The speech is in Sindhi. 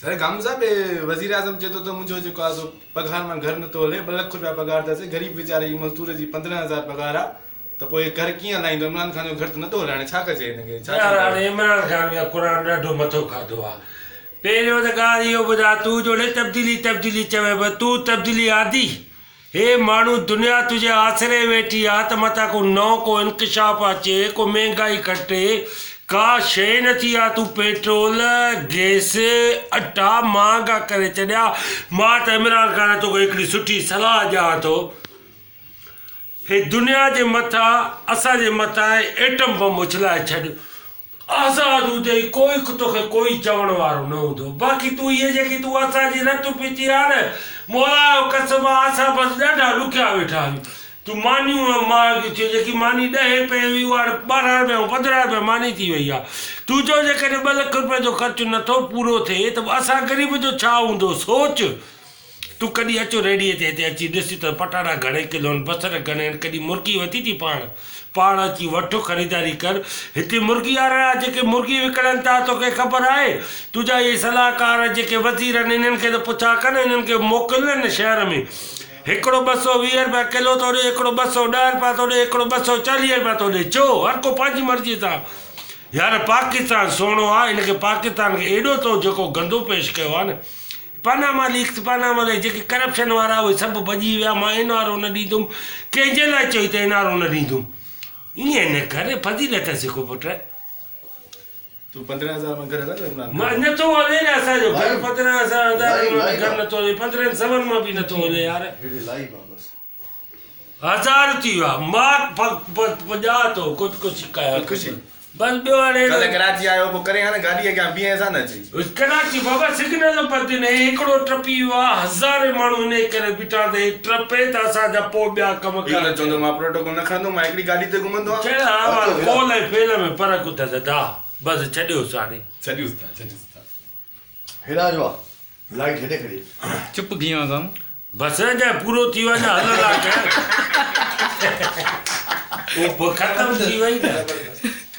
سر گامون صاحب وزير اعظم چئي ٿو ته منهنجو جيڪو آهي سو پگهار مان گهر نٿو هلي ٻه لک روپيا پگهار اٿس غريب ويچاري جي مزدور جي 15 هزار پگهار آهي ته پوء گهر ڪيئن هلائيندو عمران خان جو گهر ته نٿو هلي هاڻي ڇا ڪجي هن کي ڇا يار هاڻي عمران خان يا قرآن ڏاڍو مٿو کاڌو آ پهريون ته ڳالهه اهو ٻڌاء تون جوڙي تبديلي تبديلي چوين پيو تون تبديلي آندي هي ماڻهو دنيا تنهنجي آسري ويٺي آ ته متان ڪو نئون ڪو انڪشاف اچي ڪو مهنگائي گهٽي ڪا شيء نه ٿي آ تون پيٽرول گيس اٽا مهانگا ڪري ڇڏيا مان ته عمران خان توکي هڪڙي سٺي صلاح ڏيان ٿو هي دنيا جي مٿان اسان جي مٿان ايٽم بم اڇلائي ڇڏ آزاد هوندين ڪوئي توکي ڪوئي چوڻ وارو نه هوندو باقي تون هيء جيڪي تون اسان جي رت پيتي آ نه مولا جو قسم آ اسان بس ڏاڍا ڏکيا ويٺا آهيون تون مانيون ۽ مهانگيون ٿيون جيڪي ماني ڏهين رپئي هئي اها هاڻي 12 رپيا ۽ 15 رپيا ماني ٿي وئي آ تون چئو جيڪڏهن ٻه لک رپين جو خرچ نٿو پورو ٿئي ته اسان غريب جو ڇا هوندو سوچ تون ڪڏهن اچ ريڙهيء تي هتي اچي ڏس ته پٽاٽا گهڻي ڪلو آهن، بصر گهڻي آهن، ڪڏهن مرغي وتي ٿي پاڻ، پاڻ اچي وٺ، خريداري ڪر. هتي مرغي وارا جيڪي مرغي وڪڻن ٿا، توکي خبر آهي؟ تنهنجا اهي صلاحڪار جيڪي وزير آهن، انهن کي ته پڇا ڪر نه، انهن کي موڪل نه هن شهر ۾. هڪڙو 220 رپيا ڪلو ٿو ڏي، هڪڙو 210 رپيا ٿو ڏي، هڪڙو 240 رپيا ٿو ڏي. ڇو؟ هر ڪو پنهنجي مرضيء سان. يار پاڪستان سهڻو آهي، هن کي پاڪستان کي ايڏو تو جيڪو گندو پيش ڪيو آهي نه. پاناما ليڪس پاناما ليڪس جيڪي ڪرپشن وارا اهي سڀ ڀڄي ويا مان اين آر او نه ڏيندم ڪنهن جي لاء چئي ته اين آر او نه ڏيندم ائين نه ڪر فضيلت سکو پٽ. تون 15 هزار مان گهر هلندو عمران خان. مان نٿو هلي نه اسان جو گهر 15 هزار مان گهر نٿو هلي 15 سون مان به نٿو هلي يار. هزار ٿي ويا مان پڄان ٿو خودڪشي ڪيان خودڪشي بس ٻيو هاڻي ڪلهه ڪراچي آيو پوء ڪرين ها نه گاڏي اڳيان بيهين سا نه اچي. ڪراچي بابا سگنل بند آهن هي هڪڙو ٽپي ويو آ هزارين ماڻهو انهي ڪري بيٺا آهن ته هي ٽپي ته اسان جا پوء ٻيا ڪم اهو ته چوندو مان پروٽوڪول نه کڻندو مان هڪڙي گاڏي تي گهمندو آهيان. چيو ها مان قول ۽ فعل ۾ فرق اٿس ادا بس ڇڏيوس هاڻي. ڇڏيوس ٿا ڇڏيوس ٿا. هيڏانهن جو آ لائيٽ هيڏي کڙي. چپ ٿي ويو آهين. بس اڃا پورو ٿي ويو اڃا هلندا ڪر. اهو ختم ٿي وئي نه.